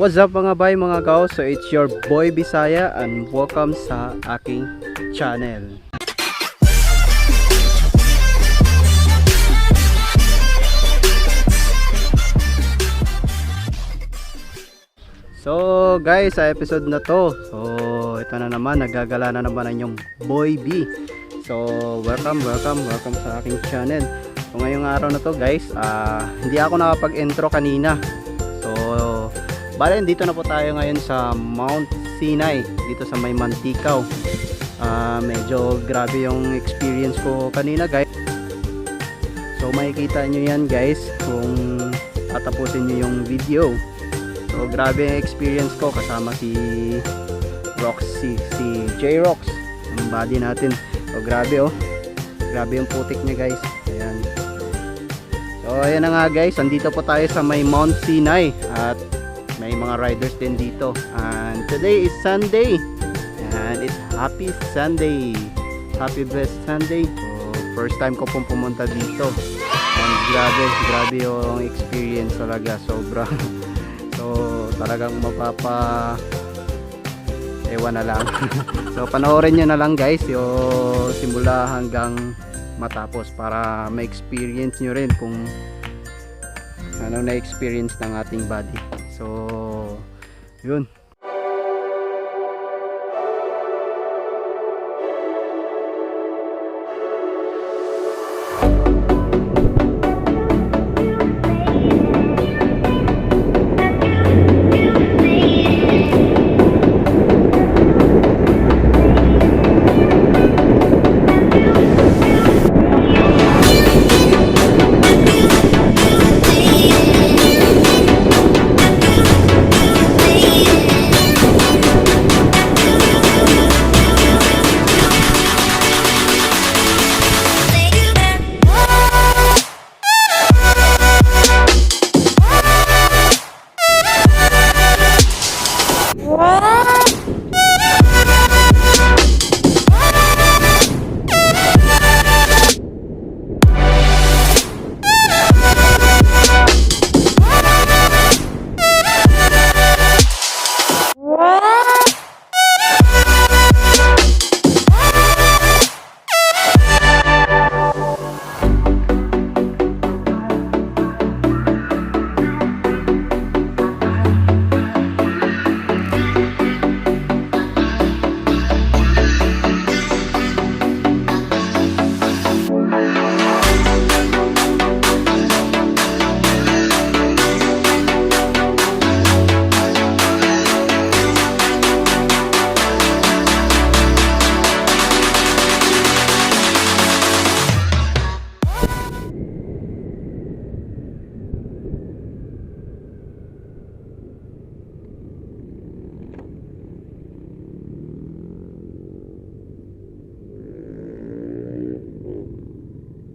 What's up, mga bay, mga gaw? So it's your boy Bisaya and welcome sa aking channel. So guys, sa episode na to, so ito na naman, nagagala na naman ang inyong Boy B. So welcome, welcome, welcome sa aking channel. So ngayong araw na to, guys, hindi ako nakapag-intro kanina. So bale, dito na po tayo ngayon sa Mount Sinai, dito sa may Manticao. Medyo grabe yung experience ko kanina, guys. So makikita nyo yan, guys, kung tatapusin nyo yung video. So grabe yung experience ko kasama si Roxy, si J-Rox, ang buddy natin. So grabe oh. Grabe yung putik niya, guys. Ayan. So ayan na nga, guys, andito po tayo sa may Mount Sinai at may mga riders din dito. And today is Sunday. And it's Happy Sunday. Happy blessed Sunday. So first time ko pong pumunta dito. And grabe, grabe yung experience talaga. Sobra. So talagang mapapa ewan na lang. So panoorin nyo na lang, guys, yung simula hanggang matapos para ma-experience nyo rin kung ano na-experience ng ating body. So yun.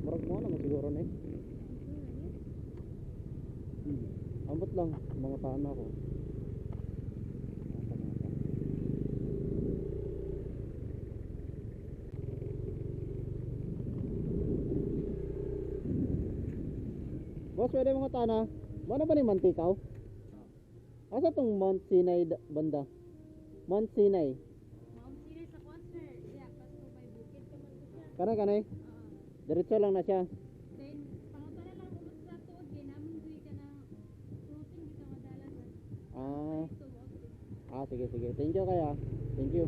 Murag mo naman siguro na eh. Ambot lang mga tana ko. Boss, pwede mga tana? Mano ba ni Mantikaw? Asa tong Mount Sinai banda? Mount Sinai. Mount Sinai sa concert. Yeah, kaso may bukid ka man ko siya. Kanay kanay. Oo. Diretso lang na siya. Then, pangutana lang mo sa tuod kay namin duwi ka na floating dito nga dalan. Ah, So, okay. ah, sige sige. Thank you kaya. Thank you.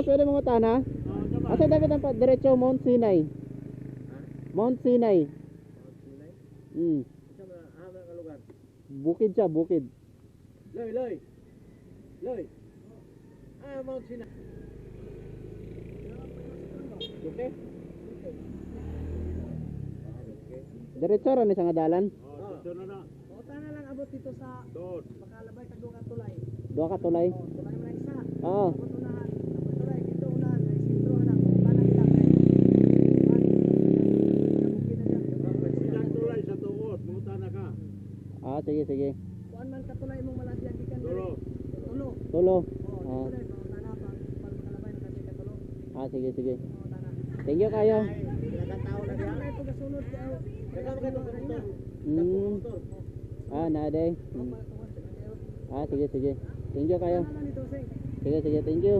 Boss, pwede mangutana? Asa dapat ang diretso Mount Sinai? Mount Sinai. Mm. Bukid siya, bukid. Loy, loy. Loy. Ah, Mount Sinai. Okay? Diretso ra ni sa nga dalan. Oh, dito na na. Pauta na lang abot dito sa Doon. makalabay kag duha ka tulay. Duha ka tulay. Oh, tulay man ang isa. Oo. Abot unahan, abot tulay dito unahan ay sentro ana, pauta na kita kay. Silang tulay sa tuod, munta na ka. Ah, sige, sige. Kuan man katulay imong malasyan gikan diri. Tulo. Tulo. Tulo. Oh, Ah. dito dai pauta na pa para makalabay na kasi katulo. Ah, sige, sige. Pauta na. Thank you kayo. Nagkatao na Daghang siya. kayo pagasunod kayo. Daghang kayo motor. Mm. Ah, na day. Mm. Ah, sige, sige. Thank you kayo. Ano lang dito sing. Sige, sige, thank you.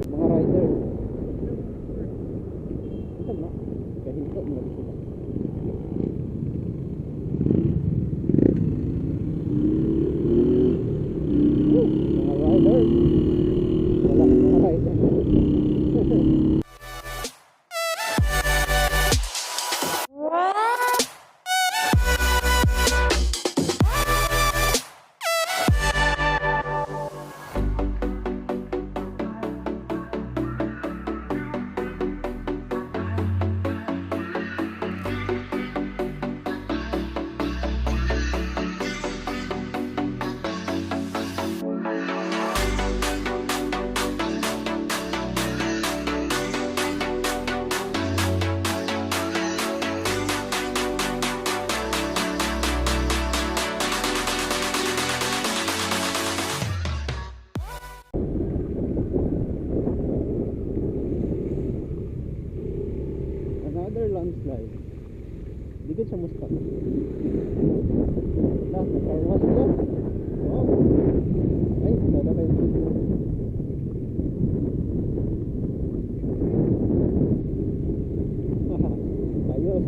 Mga rider. Ito na. Kahinto mo lagi sila. Woo! Mga rider. Wala, mga rider. Another landslide. Di sa musta. Na, car wash to. Oh. Ay, sada kayo video. Ayos.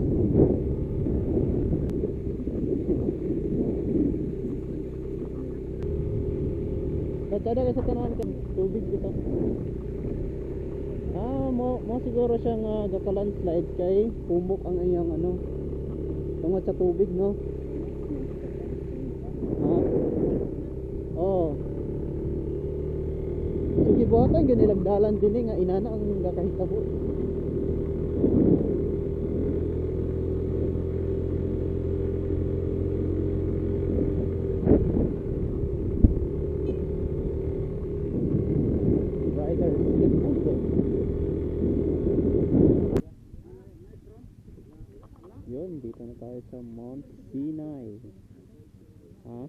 Katsada kayo sa tanawan ka tubig dito. Ah, mo siguro siyang gaka-landslide kay humok ang iyang ano tungod sa tubig, no? Ha? Oo. Sige, buhatan ganilang dalan din eh, nga inana ang gakahitabo. Rider, skip. Yun, dito na tayo sa Mount Sinai. Ha?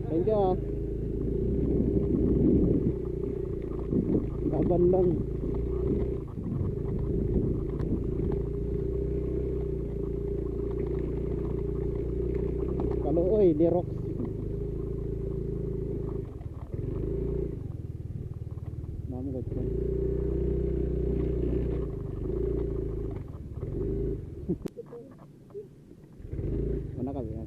Thank you ah. Laban lang. Kaluoy, ni Rox. Namo gud ko. Wala ka ba?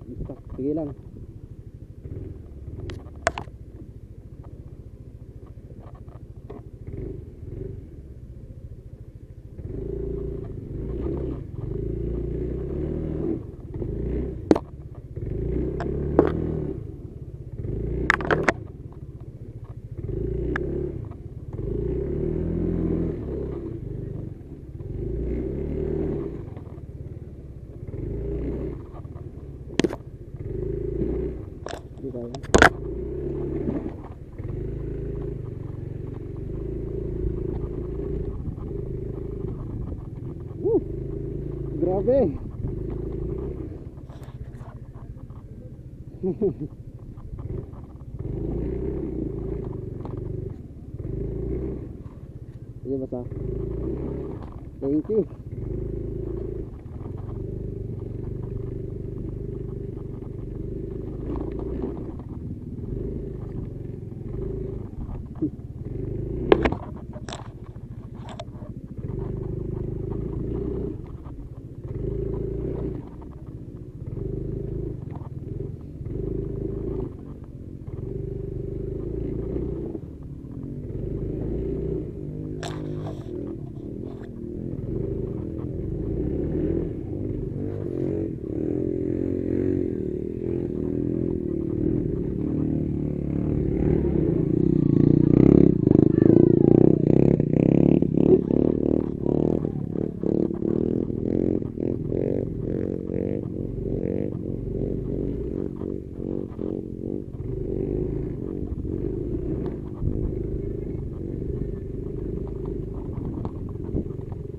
Basta, sige lang. Grabe. Sige basta. Thank you.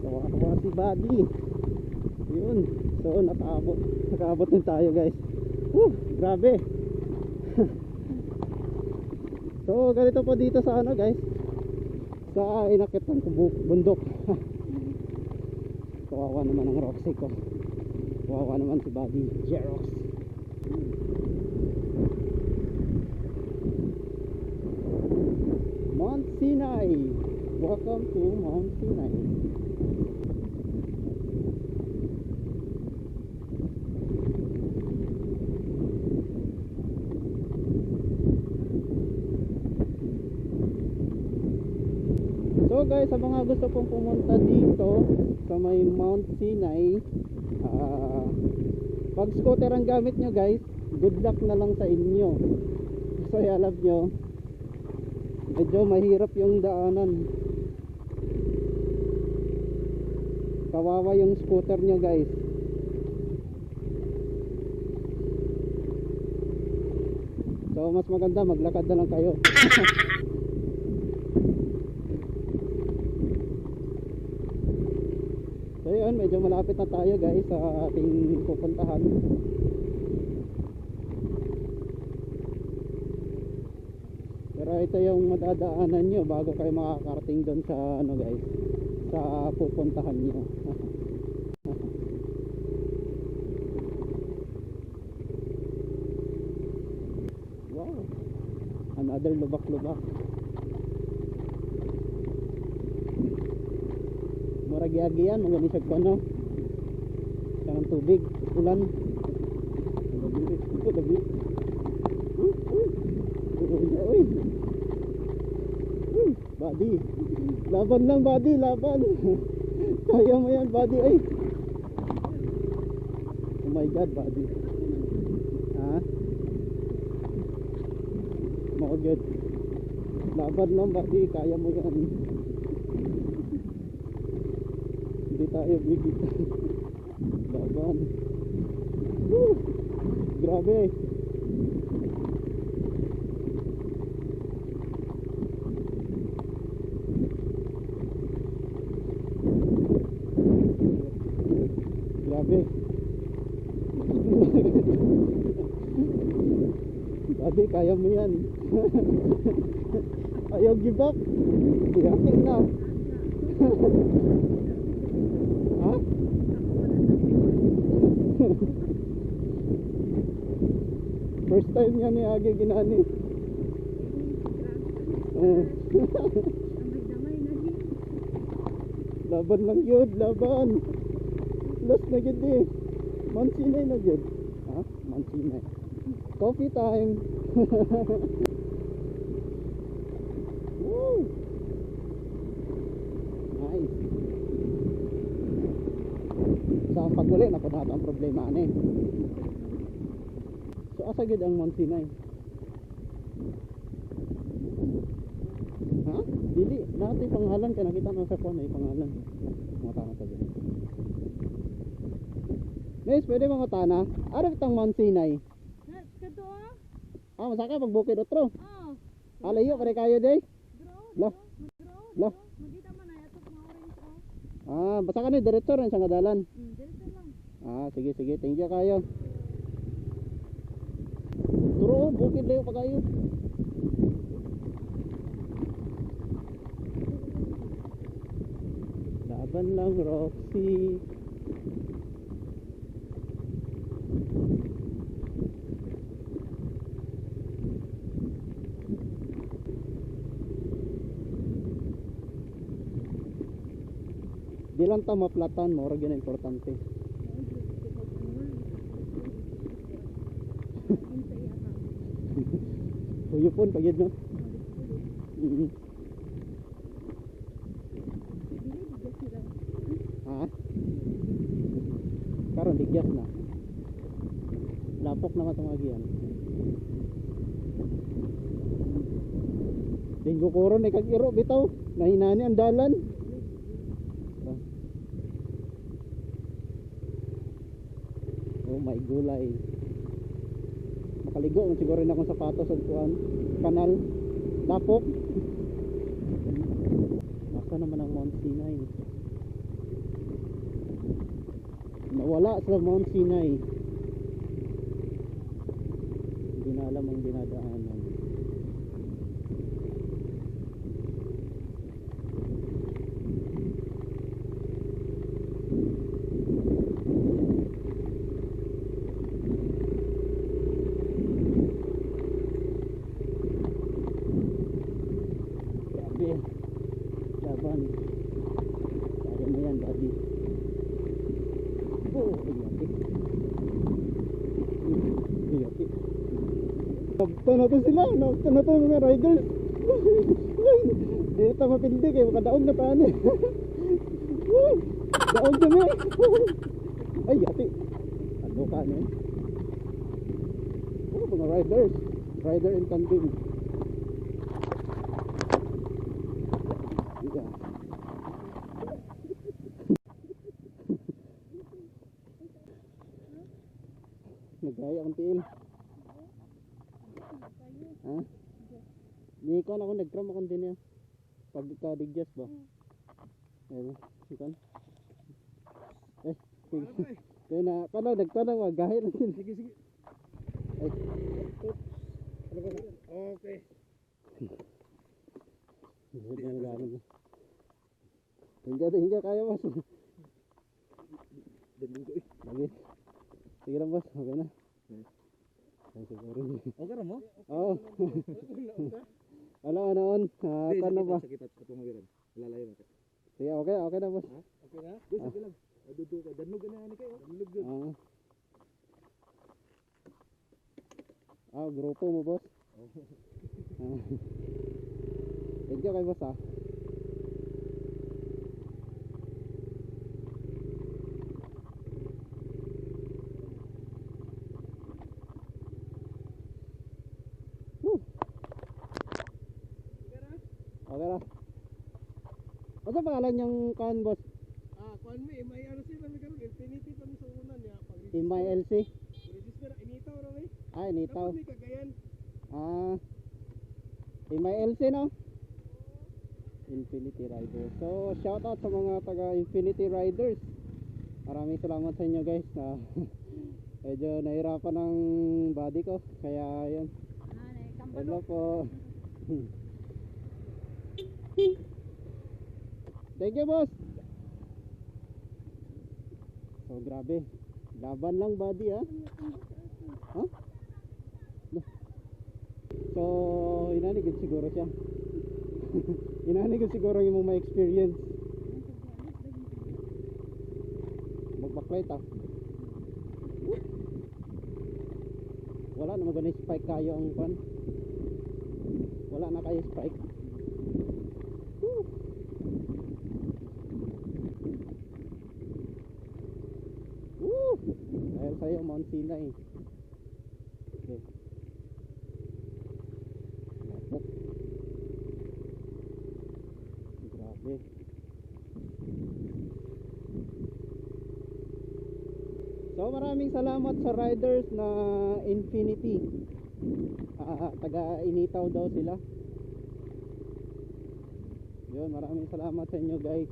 Kawawa si Buddy. Yun. So nakaabot. Nakaabot din tayo, guys. Woo, grabe. So ganito po dito sa ano, guys. Sa inakyatan ko bundok. Kawawa naman ang Roxy ko. Kawawa naman si Buddy Jerox. Mount Sinai. Welcome to Mount Sinai. So guys, sa mga gusto pong pumunta dito sa may Mount Sinai, pag scooter ang gamit nyo guys, good luck na lang sa inyo. Kasi alam nyo, medyo mahirap yung daanan. Kawawa yung scooter nyo guys. So mas maganda maglakad na lang kayo. So yun, medyo malapit na tayo guys sa ating pupuntahan. Pero ito yung madadaanan nyo bago kayo makakarating doon sa ano guys, sa pupuntahan nyo. Wow. Another lubak-lubak. Murag yagi yan, mga bisag ko no. Kanang tubig, ulan. Gabi, gabi. Uy, uy. Uy, uy. Uy, buddy. Laban lang, buddy, laban. Kaya mo yan, buddy. Ay. Oh my God, buddy. Ha? Mao gyud. Laban lang, buddy. Kaya mo yan. Hindi tayo bigit. Laban. Woo! Grabe. Grabe. Buddy, kaya mo yan. Ayaw give up. Iyakin na. Ha? First time niya ni Agi ginani. Oo. Damay-damay na din. Laban lang yun, laban. Last na yun eh. Mount Sinai na yun. Ha? Mount Sinai. Coffee time. Woo! Nice. Sa ang pag-uli, napunta ang problema ano eh. So asa gid ang Mount Sinai? Ha? Dili, natin pangalan kay nakita na sa phone ay pangalan. Mga tana ta dili. Miss, pwede mga tana? Arap tang Mount Sinai. Na, kadto ah. Ah, masaka pag bukid otro. Oh. Alayo pare kayo day. Draw. Lah. Draw. Lah. Magita man ay ato mga orange oh. Ah, basta ka ni diretso rin sa nga dalan. Diretso lang. Ah, sige sige, thank you kayo. Turo, bukid layo pa kayo. Laban lang, Roxy. Di lang ta maplatan, mura gyud ang importante. Huyupon pag yun, no? Mm. Ha? Karon ligyas na. Lapok naman itong agian. Linggo koron ay kag iro bitaw. Nahinani ang dalan. Ah. Oh my gulay. Makaligo man siguro na akong sapatos sa kuan. Kanal. Lapok. Asa naman ang Mount Sinai? Nawala sa Mount Sinai. Hindi na alam ang dinadaanan. Grabe. Laban. Kaya mo yan, buddy. Oh, ayati. Ayati. Nabta na to sila. Nabta na to mga riders. Di na ta mapildi kay makadaog na taan eh. Daog na mi. Ay, yati. Ano ka ano eh? Oh, mga riders. Rider in tandem. Yeah. Nagaya akong tiil. Ha? Ni kon ako nagkram akong din yan. Pagkadigyas ba? Ayun, ikon. Eh, sige. Kaya na, paano nagtanong magahe lang din. Sige, sige. Ay. Ano ba? Okay. Hindi na gano'n. Tingga, tingga, kaya boss. Daling ko eh. Lagi. Sige lang boss, okay na. Ay, siguro. Okay ra mo? Oo. Ano, ano, on? Ah, paano ba? Sakit at tumagiran. Lalayo na ka. Sige, okay, okay na boss. Okay na? Guys, okay lang. Adudo ka. Danog na ni kayo. Danog yun. Ah. Ah, grupo mo boss. Ah. Thank you kay boss ah. Woo. Okay ra. Ano pangalan niyang kan boss? Ah, kuan mi, may ano sila mi karon, Infinity pa mi sa una niya. Pag MILC? register initaw ra mi. Ah, initaw. Tapos mi Cagayan. Ah, MILC no? Infinity Riders. So, shout out sa mga taga Infinity Riders. Maraming salamat sa inyo guys na medyo nahirapan ang body ko. Kaya yun. Hello po. Thank you, boss. So, grabe. Laban lang body ah. Huh? So, inanigid siguro siya. Inanigid siguro yung mga experience. Magbaklay ta. Wala na maganda spike kayo ang pan. Wala na kayo spike. Woo! Woo! Dahil sa'yo, Mount Sinai. Okay. Lapok. Grabe. So maraming salamat sa riders na Infinity. Ah, taga Initaw daw sila. Yun, maraming salamat sa inyo guys.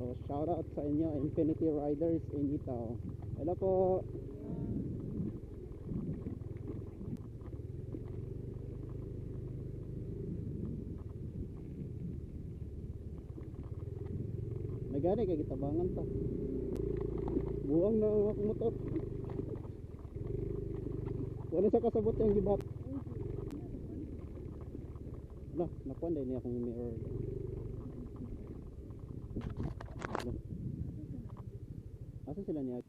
So shout out sa inyo, Infinity Riders Initao. Hello po. May gani kay gitabangan ta. Buang na ang akong motor. Wala sa kasabot yung gibat. Ala, nakuha din niya akong mirror. Ala. Asa sila niya?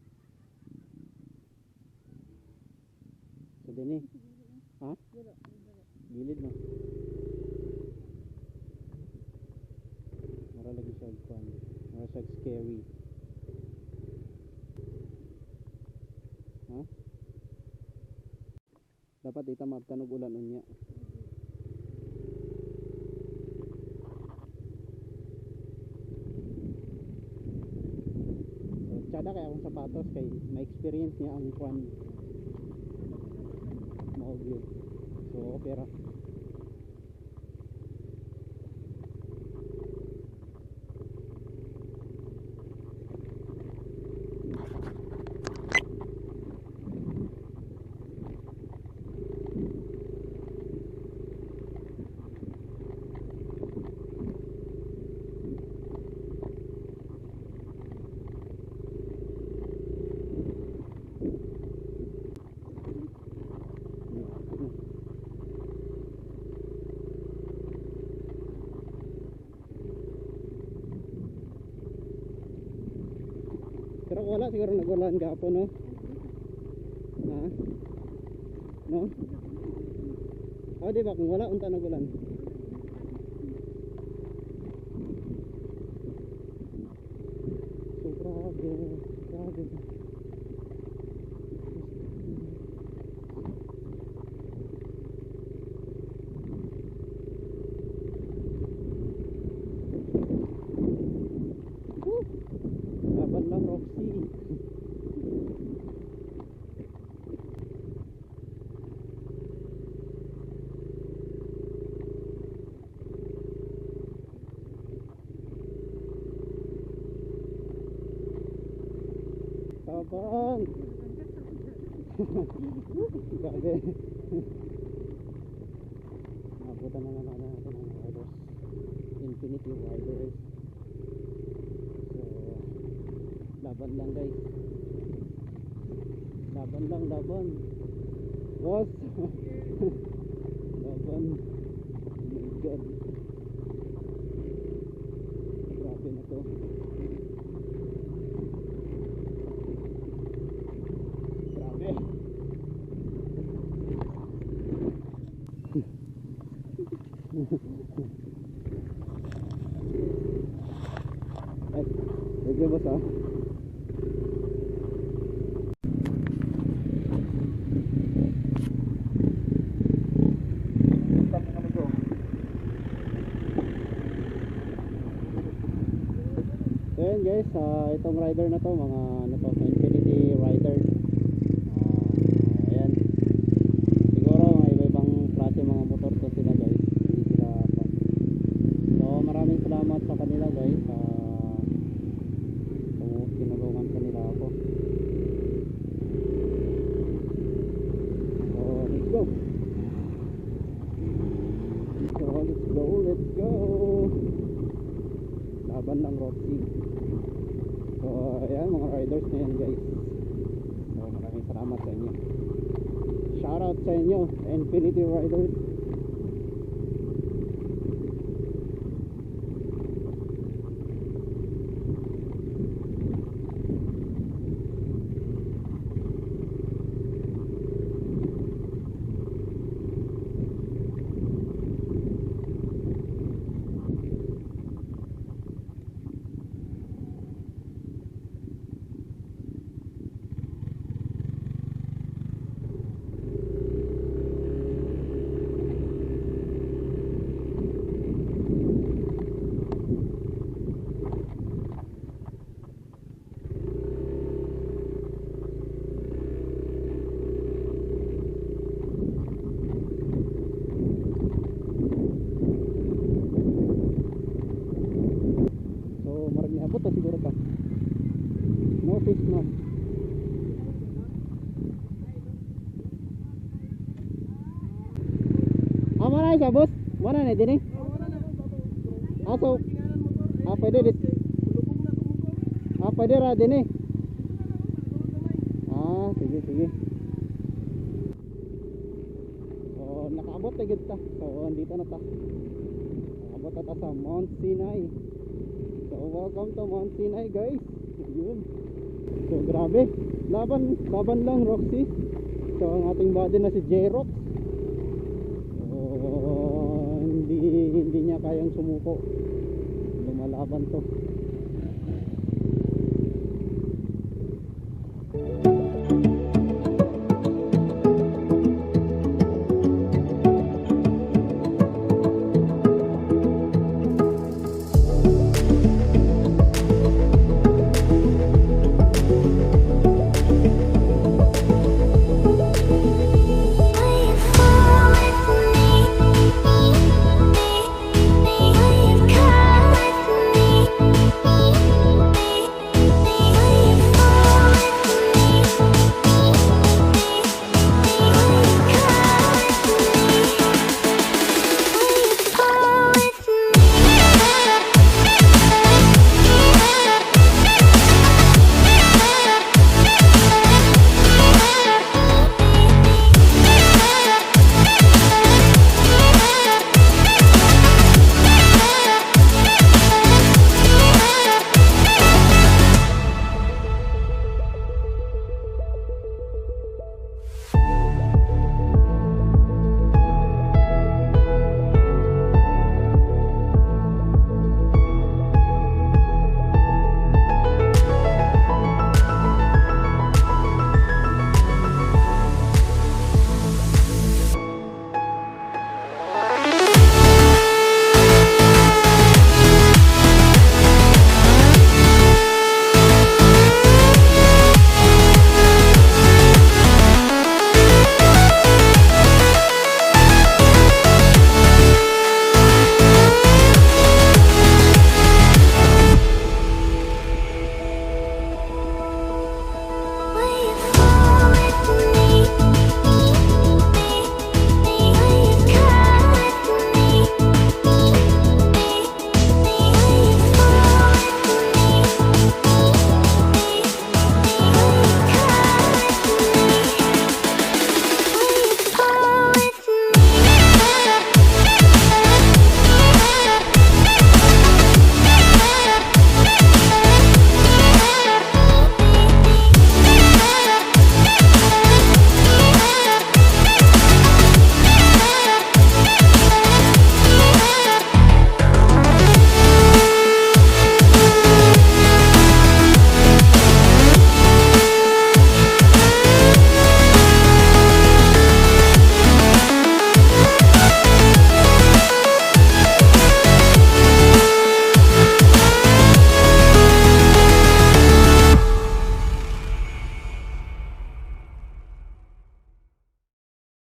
Sa dini. Ha? Gilid no. Mura lagi siya kuan. Mura siya scary. Ha? Dapat dito mabtanog ulan unya. So, tsada kay akong sapatos kay ma-experience niya ang kuan mao gyud. So, opera. Pero wala siguro nagulan gapon, no? Ha? No? Oh, di ba kung wala unta nagulan? So grabe, grabe. Woo! Laban lang, Roxy. Tabang! Grabe. Nabutan na naman natin ang riders. Infinity Riders. So, laban lang, guys. Laban lang, laban. Boss! Laban. Oh my God. Grabe na to. Grabe. Ay, thank you, boss, ah. So yun guys, itong rider na to, mga ano to, Infinity Rider. Ayan. Siguro mga iba-ibang klase mga motor to sila, guys. Hindi sila pa. So maraming salamat sa kanila, guys. Tinulungan kanila ako. So let's go. So let's go, let's go. Laban ng Roxy. So ayan, mga riders na yan, guys. So maraming salamat sa inyo. Shoutout sa inyo, Infinity Riders. Office, ma'am. Ah, mao na siya, boss. Mao na na din eh. Ah, so, ah, pwede dit. Ah, pwede ra din eh. Ah, sige, sige. So, nakaabot na gid ta. So, andito na ta. Nakaabot na ta sa Mount Sinai. So, welcome to Mount Sinai, guys. Ayun. So, grabe. Laban, laban lang, Roxy. So, ang ating buddy na si J-Rox. So, hindi niya kayang sumuko. Lumalaban to.